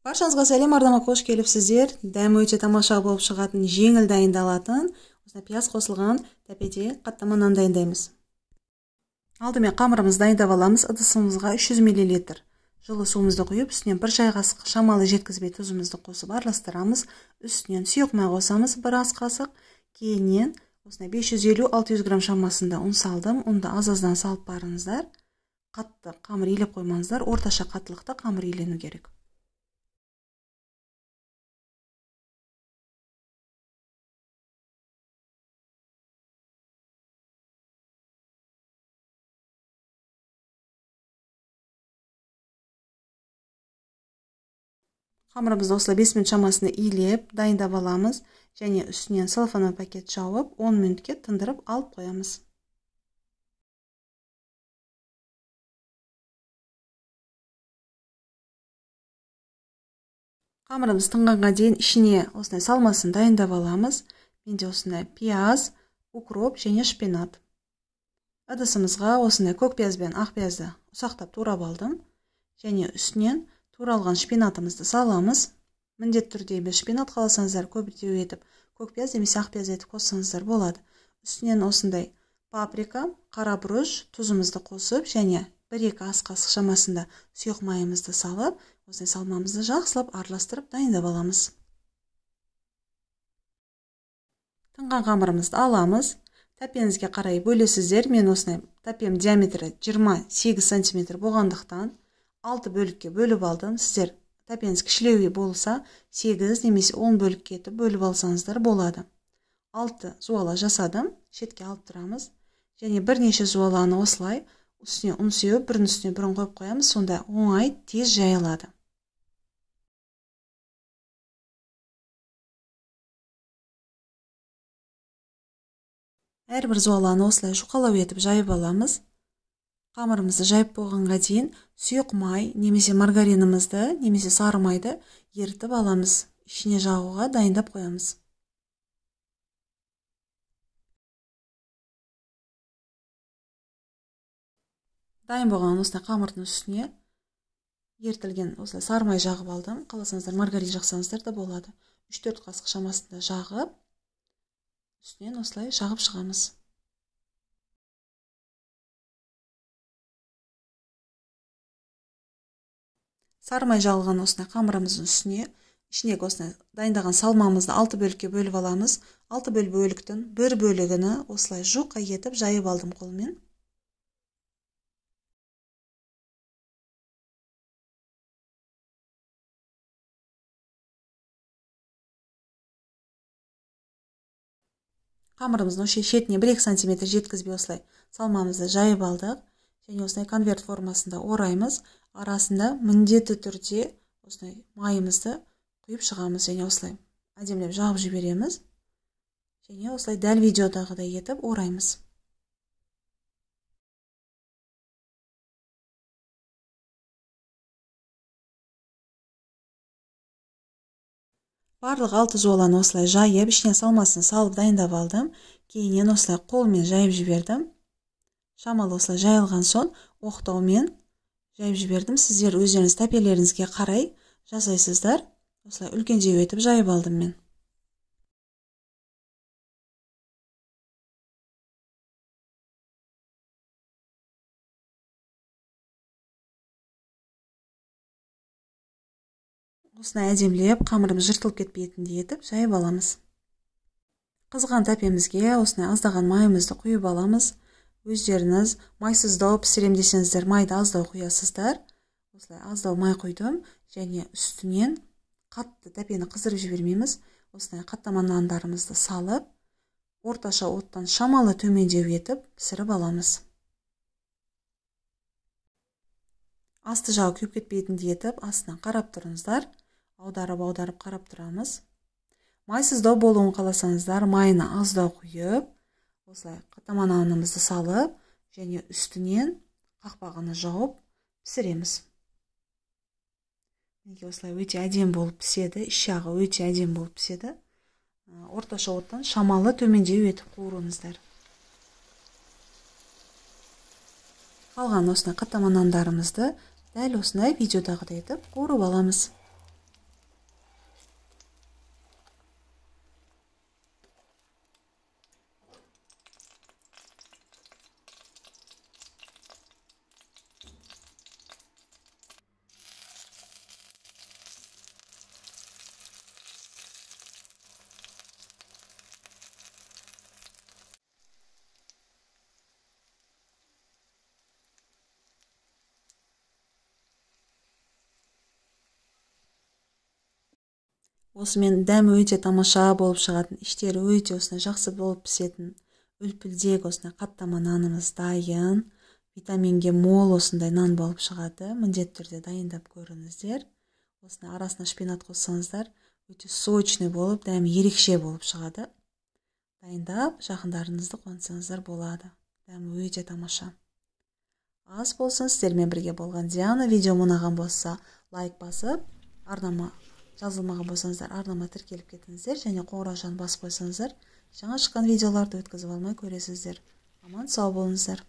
Баршаңызға сәлем, ардама қош келіпсіздер. Дәмі өте тамаша болып шығатын, жеңіл дайындалатын, осындай пияз қосылған тәпеде қаттама нан дайындаймыз. Алдымен қамырымызды дайындап аламыз. Ыдысымызға 300 мл жылы суымызды құйып, үстінен бір шай қасық шамалы жеткізбей тұзымызды қосып араластырамыз. Үстінен сұйық май қосамыз, бір ас қасық. Кейіннен осындай 550-600 грамм шамасында ұн салдым. Ұнды аз-аздан салып барыңыздар. Қатты қамыр илеп қоймаңыздар, орташа қаттылықта қамыр илену керек. Қамырымызды осылай 5 минут шамасында илеп, дайындап аламыз және үстінен целлофановый пакет жауып, 10 минутке тындырып алып қоямыз. Қамырымыз тынғанға дейін ішіне осындай салмасын дайындап аламыз. Менде осындай пияз, укроп және шпинат. Ыдысымызға осындай көк пияз бен ақ пиязды ұсақтап турап алдым және үстінен туралған шпинатымызды саламыз. Міндетті түрде емес, шпинат қаласаңыздар көбірек етіп, көк пияз немесе ақ пияз етіп қоссаңыздар болады. Үстінен осындай паприка, қара бұрыш, тұзымызды қосып және 1-2 ас қасық шамасында сұйық майымызды салып, осындай салмамызды жақсылап араластырып дайындап аламыз. Тынған қамырымызды аламыз. Тәпеңізге қарай бөлесіздер. Мен осындай тәпем диаметрі 28 сантиметр болғандықтан 6 бөлікке бөліп алдым. Сіздер тәпеңіз кішілеу болса 8 немесе 10 бөлікке етіп бөліп алсаңыздар болады. 6 зуала жасадым, шетке алып тұрамыз. Және бірнеше зуаланы осылай үстіне ұн сеуіп, бірінің үстіне бірін қойып қоямыз, сонда оңай тез жайылады. Әрбір зуаланы осылай жұқалау етіп жайып аламыз. Қамырымызды жайып болғанға дейін сұйық май немесе маргаринімізді немесе сары майды ерітіп аламыз. Ішіне жағуға дайындап қоямыз. Дайын болған осындай қамырдың үстіне ерітілген осылай сары май жағып алдым. Қаласаңыздар маргарин жақсаңыздар да болады. 3-4 қасық шамасында жағып, үстінен осылай жағып шығамыз. Сары май жағылған осындай қамырымыздың үстіне ішіндегі осындай дайындаған салмамызды 6 бөлікке бөліп аламыз. 6 бөліктің бір бөлігіні осылай жұқа етіп жайып алдым қолмен. Қамырымыздың шетіне 1-2 сантиметр жеткізбей осылай салмамызды жайып алдық. Және осындай конверт формасында ораймыз. Арасында міндетті түрде осындай майымызды құйып шығамыз және осылай әдемілеп жағып жібереміз. Және осылай дәл видеодағыдай етіп ораймыз. Барлық 6 зуаланы осылай жайып, ішіне салмасын салып дайындап алдым. Кейіннен осылай қолмен жайып жібердім. Шамалы осылай жайылған соң оқтаумен жайып жібердім. Сіздер өздеріңіз тәпелеріңізге қарай жасайсыздар. Осылай үлкендеу етіп жайып алдым мен. Осылай әдемілеп қамырымыз жыртылып кетпейтіндей етіп жайып аламыз. Қызған тәпемізге осылай аздаған майымызды құйып аламыз. Өздеріңіз майсыздау пісірем десеңіздер, майды аздау құясыздар. Осылай аздау май құйдым және үстінен қатты тәпені қыздырып жібермейміз. Осылай қаттама нандарымызды салып, орташа оттан шамалы төмендеу етіп пісіріп аламыз. Асты жағы күйіп кетпейтіндей етіп астынан қарап тұрыңыздар. Аударып-аударып қарап тұрамыз. Майсыздау болуын қаласаңыздар, майны аздау құйып, осылай қаттама нанымызды салып және үстінен қақпағını жауып пісіреміз. Мінекей осылай өте әдемі болып піседі, іш жағы өте әдемі болып піседі. Орташа оттан шамалы төмендеу етіп қуырыңыздар. Қалған осындай қаттама нандарымызды дәл осындай видеодағыдай етіп қуырып аламыз. Осымен дәмі өте тамаша болып шығатын, іштері өте осындай жақсы болып пісетін үлпілдек осындай қаттама нанымыз дайын. Витаминге мол осындай нан болып шығады. Міндетті түрде дайындап көріңіздер. Осындай арасына шпинат қоссаңыздар, өте сочный болып, дәмі ерекше болып шығады. Дайындап, жақындарыңызды қуантсаңыздар болады. Дәмі өте тамаша. Ас болсын, сіздермен бірге болған Диана. Видео ұнаған болса, лайк басып, арнама жазылмаған болсаңыздар, арнама тіркеліп кетіңіздер және қоңыраушаны басып қойсаңыздар, жаңа шыққан видеоларды өткізіп алмай көресіздер. Аман сау болыңыздар.